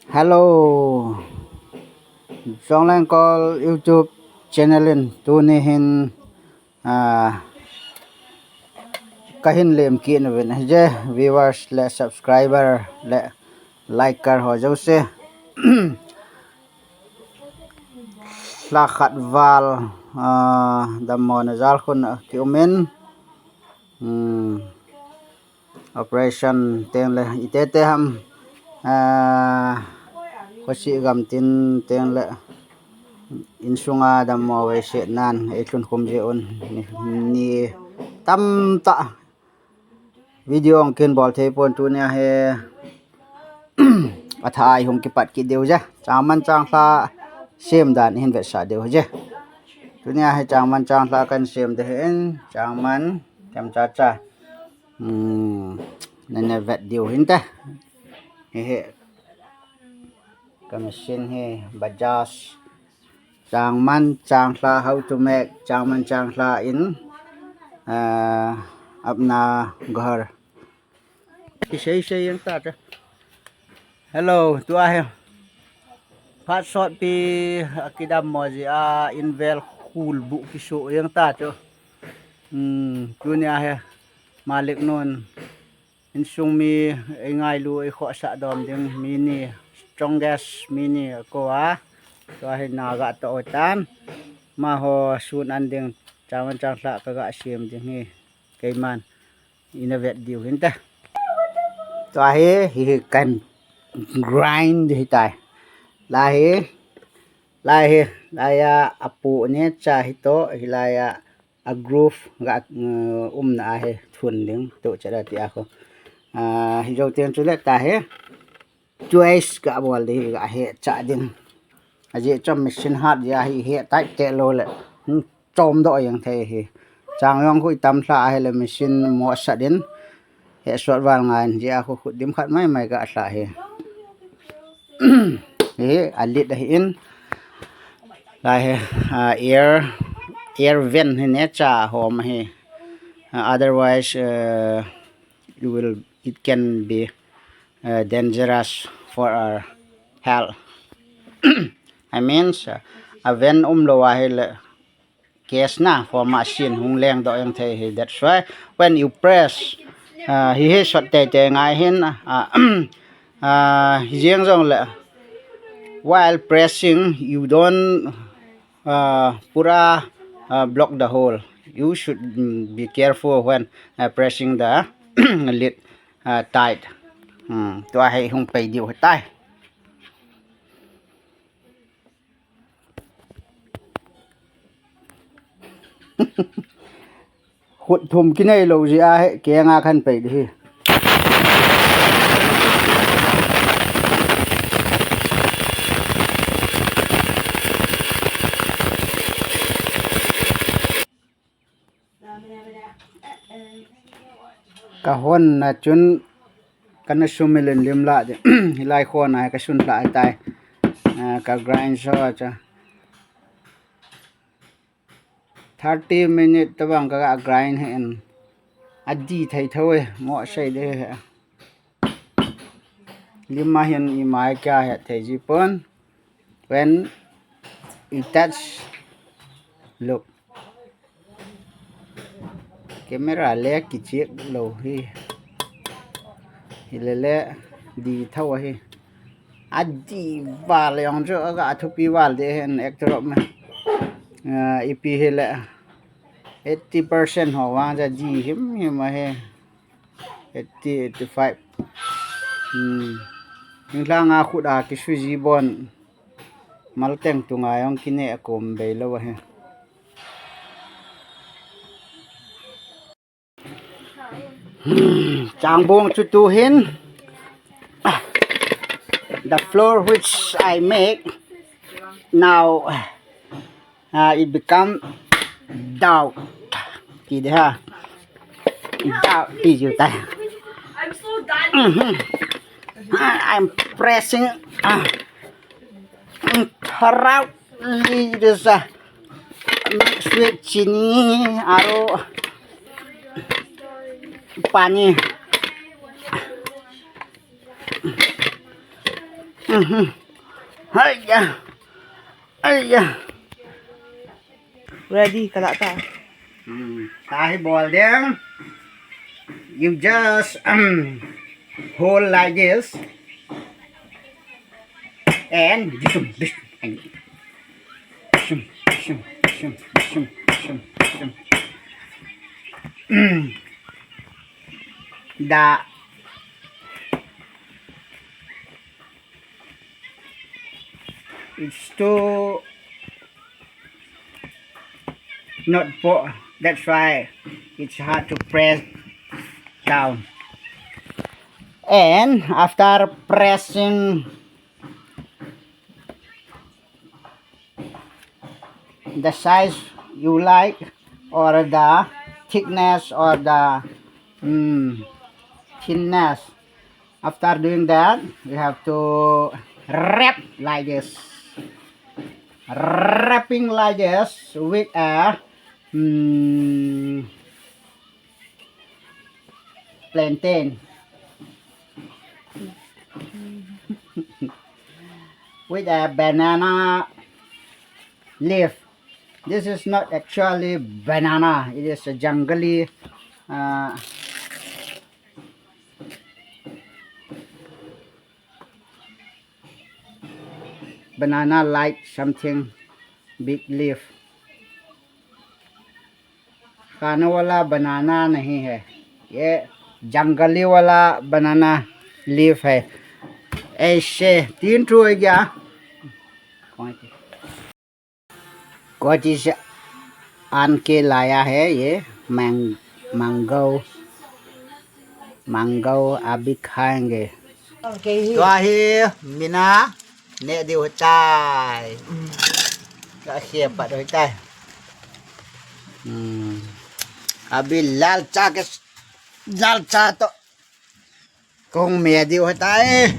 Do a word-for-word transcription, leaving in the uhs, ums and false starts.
Hello, Jonglengkol YouTube channel in tuni hin, ah, kahin lemkit nauvin hije, viewers le subscriber le liker ho jouse. Lha khat val, ah, dammo na jal khun kium in. Hmm. Operation teng le itete ham, ah, khosi gamtin teng le insunga dammo vei se nan ei lhun khum jeh un ni, ni tamtah video ong kin bol thei pon. Tunia hi atha ai hung kipat kit diu je. Changman changlha sem dan hin vetsah diu je. Tunia hi changman changlha kan sem de hin, changman themcha cha. Hmm, nana vet diu hinte. Hihi. Ka machine hi Bajaj. Changman changlha, how to make changman changlha in, uh, apna ghar. Kisei sei jeng ta cha. Hello, tua hi. Phat sotpi akidammo jeh a invel khul bu kisu jeng ta chu. Hmm, tunia hi malik nun insung mi ei ngailu, ei khohsah dom ding mi ni, strongest mi ni akou a. Tua hi na ga toh tan. Amaho sun an ding, changman changlha ka ga sem ding hi. Keiman ina vet diu hinte. Tua hi, hi, hi kan grind hi tai. Lai hi, lai hi, lai a apu ne cha hi to, hi lai a a groove ga, uh, umna a hi thun ding to cha da ti a kho. Ah, hi jou teng chu le ta hi. Twist ka bol ding hi ka he cha ding. Ajeh chu machine hat jeh a hi he tai te lou le. Hmm, chom doh jeng thei hi. Chang jong hui tam lha a hi le machine mo sa din. He sot val ngai jeh a khu khu dim khat mai mai ka lha hi. Hi a lit a hi in. Lai hi, ah, air, air vent hi ne cha hom hi. Ah, otherwise, uh, it will, it can be, uh, dangerous for our health. I mean, uh, a vent umlou a hi le gas na form a sin hung leng doh jeng thei hi. That's why when you press, uh, hi hi sot tei tei ngai hin, uh, uh, hi jeng jong le while pressing you don't uh, pura, uh, block the hole. You should, mm, be careful when, uh, pressing the lid, uh, tight. Hmm, tua hi hung pei diu hi tai. Khut thum kinei lou jeh a hi, kenga kan pei di hi. Ka hon na chun, kana sumil in lim la di. Hilai khon a hi ka sun la tai. Ah, ka grind so cha. Thirty minute tabang ka ga grind hi in. A di thei tho e, mo sei de he. Lim a hin ima kya he thei ji pon. When it touch, look. Camera le kichek lou hi. Hi le le di tho hi. A di val jong chu aga thupi val de hen ek drop me. Ah, ipi hi le eighty percent ho vang ja di him him a hi. Eighty, eighty-five. Hmm. Hing langa khut a kisu ji bon. Malteng tunga jong kine a kom bei lou a hi. Changbong chu tu hin, the flour which I make now, uh, it become dough. Ti de ha. Dough ti ju ta. I'm so done. Mhm. I'm pressing, uh, thoroughly this, uh, mix with chini, aru pani. Mhm. Haiya. Haiya. Ready, kalah ta. Hmm, ta hi bol ding. You just, um, hold like this. And da It's too not po. That's why it's hard to press down. And after pressing the size you like, or the thickness, or the mm, thinness. After doing that, we have to wrap like this. Wrapping like this with a mm, plantain. With a banana leaf. This is not actually banana. It is a jungly, uh, banana like something, big leaf. खाने वाला बनाना नहीं है, ये जंगली वाला banana leaf है। ऐसे तीन ठो हो गया। कौन सी? कौची से आन के लाया है ये मैंग-, मैंगो, मैंगो अभी खाएंगे। तो ही मीना ने दी होता है। क्या से पता होता है? हम्म, अभी लाल चा के, लाल चा तो Kong me diu hita e.